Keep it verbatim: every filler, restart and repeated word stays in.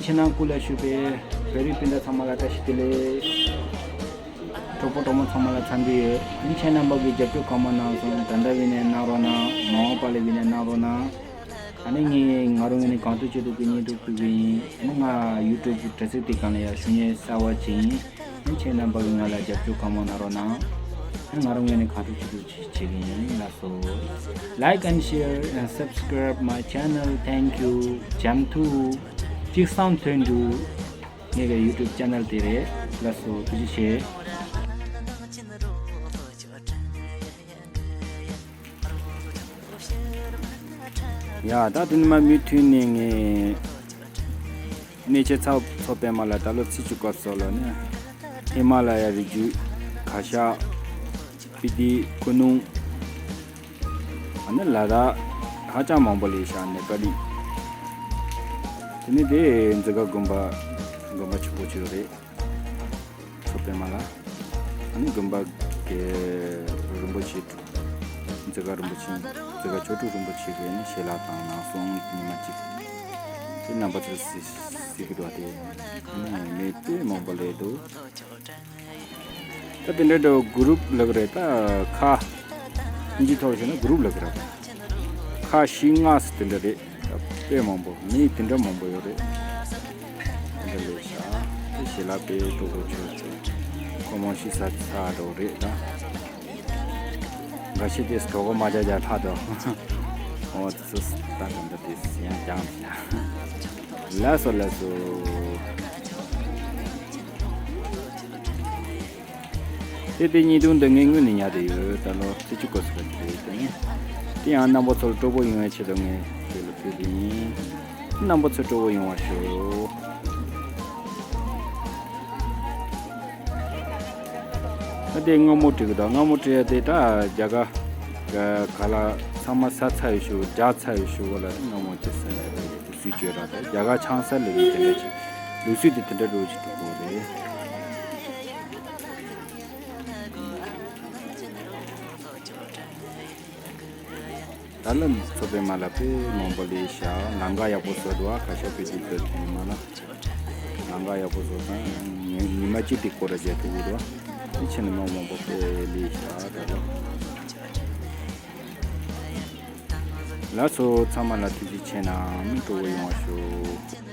ཁྱེད་རྣམས་སྐུ་ལ་ཞུགས་པའི་བོད་རིགས་སྤུན་ཟླ་ཚང་མ་ལ་བཀྲ་ཤིས་བདེ་ལེགས། གྲོགས་པོ་གྲོགས་མོ་ཚང་མ་ལ་འཚམས་འདྲི་ཡོད། ཨ་ནི་ཁྱེད་རྣམ་པ་གི་རྒྱབ་སྐྱོར་གང་མང་གནང་སོང་། ད་ལྟ་བས་ནས་གནང་རོགས་གནང་། མ་འོངས་པ་ལ་བས་ནས་གནང་རོགས་གནང་། ཨ་ནི་ངས་ང་རང་ངོས་ནས་གང་ཐུབ་ཅི་ཐུབ་ཀྱི་སྙིང་སྟོབས་ཕུལ་གི་ཡིན། ཨ་ནི་ང་ཡུ་ཊུབ་གི་དྲ་ཚིགས་དེ་སྒང་ལ་ཡང་ཞུ་སྙན་གསར་པ་ཅིག་ཡིན། ཨ་ནི་ཁྱེད་རྣམ་པ་གི་ང་ལ་རྒྱབ་སྐྱོར་གང་མང་གནང་རོགས་གནང་། ཨ་ནི་ང་རང་ངོས་ནས་གང་ཐུབ་ཅི་ཐུབ་ཅིག་བྱེད་ཀྱི་ཡིན། ལགས་སོ། Like and share and subscribe my channel. Thank you. འཇམ་ཐུག་གཅིག་བསམ་དོན་འགྲུབ། ངེད་ཀྱི་ཡུ་ཊུབ་ཅེ་ནལ་དེ་རེད། ལགས་སོ། ཐུགས་རྗེ་ཆེ། ཡ། ད་དེ་ནས་མར་མུ་མཐུད་ནས་ངས་གནས་ཆེན་ཚོ་མཚོ་པདྨ་ལ་ད་ལོ་ཚེས་བཅུ་སྐབས་སུ་ལ་ནི་ཧི་མ་ལ་ཡ་རི་རྒྱུད། གར་ཞ། སྤི་ཏི། ཁུ་ནུ། ཨ་ནི་ལ་དྭགས་ཧ་ཅང་མང་པོ་ལ་ཤར་ནེ་པ་ལི། དེ་ནས་དེ་མཛེས་དགའ་དགོན་པ། དགོན་པ་ཆེན་པོ་ཅིག་རེད། མཚོ་པདྨ་ལ། ཨ་ནི་དགོན་པ་གི་རིན་པོ་ཆེ། མཛེས་དགའ་རིན་པོ་ཆེ། མཛེས་དགའ་མཆོག་སྤྲུལ་རིན་པོ་ཆེ་གི་ནི་ཞལ་ལག་དང་ནང་སོང་ཉི་མ་གཅིག་དེ་རྣམ་པ་ཚོས་གཟིགས་གཟིགས་གི་འདུག་པ། དེ་ནི་མི་དཔེ་མང་པོ་སླེབས་འདུག་ད་དེ་འདྲ་འདྲ་གུ་རུབ་ལབ་རེད། ད་ཁ་ཨིན་ཇི་ཐོག་བཤད་ན་གུ་རུབ་ལབ་རེད། ཁ་བཞི་ལྔ་ཙམ་དེ་འདྲ་རེད། ད་དཔེ་མང་པོ། མི་དེ་འདྲ་མང་པོ་ཡོད་རེད། དེ་འདྲ་ལས་བྱ། དེ་ཞལ་ལག་དཔེ་སྤྲོ་པོ་ཆོས་ཆོས། ཁོ་མོ་ཤི་ས་ཚ་འགྲོ་རེད་ད། འགའ་ཤས་དེ་གྲོད་ཁོག་མ་བརྒྱབ་རྒྱག་ལྷག་འདུག་ཨོ་ཙི་ཙི། ད་དེ་འདྲ་དེ་ཡང་ཀྱང་བྱ། ལགས་སོ་ལགས་སོ། དེ་དེ་ཉིས་སྟོང་འདི་ངས་སྔོན་ནས་ཉར་བསྡད་ཡོད། ད་ལོ་ཚེས་བཅུ་སྐབས་སུ་དེ་དེ་ནི། དེ་ཡང་རྣམ་པ་ཚོར་སྤྲོ་པོ་ཡོང་བའི་ཆེད་དུ་ངས་དེ་ལ་ཕུལ་གྱི་ཡིན། རྣམ་པ་ཚོ་སྤྲོ་པོ་ཡོང་བ་ཞུ། ད་དེ་སྔ་མོ་བྲིས་གི་ད། སྔ་མོ་བྲིས་ཡ་དེ་ད་རྒྱ་གར་ག་ལ་ཚང་མ་ཟ་ཚར་ཡོད་ཞུ། རྒྱག་ཚར་ཡོད་ཞུ་བ་ལ་སྔ་མོ་དེ་ཟ་ཡ་དེ་སུས་བཅོས་ར། ད་རྒྱ་གར་ཆང་ས་ལས་དེ་འདྲ་ཅིག་ལུགས་སྲོལ་དེ་དེ་འདྲ་འགྲོ་ཅིག་འགྲོ་གི་རེད། ད་ལམ་མཚོ་པདྨ་ལ་དཔེ་མང་པོ་སླེབས་ཤག་ལམ་ཁ་ཡག་པོ་བཟོས་འདུག་པ། ཁ་ཤས་དཔེ་དུས་ཚོད་ཐོན་མ་ལ། ལམ་ཁ་ཡག་པོ་བཟོས་ཙང་ཉི་ཉི་མ་གཅིག་དེ་སྐོར་ར་བྱེད་ཐུབ་ཀྱི་འདུག་པ། དེ་ཕྱིན་ནས་མི་མང་པོ་དཔེ་སླེབས་ཤག་ད་ལོ། ལགས་སོ། ཚང་མ་ལ་ཐུགས་རྗེ་ཆེ་གནང་། སྤྲོ་པོ་ཡོང་བ་ཞུ།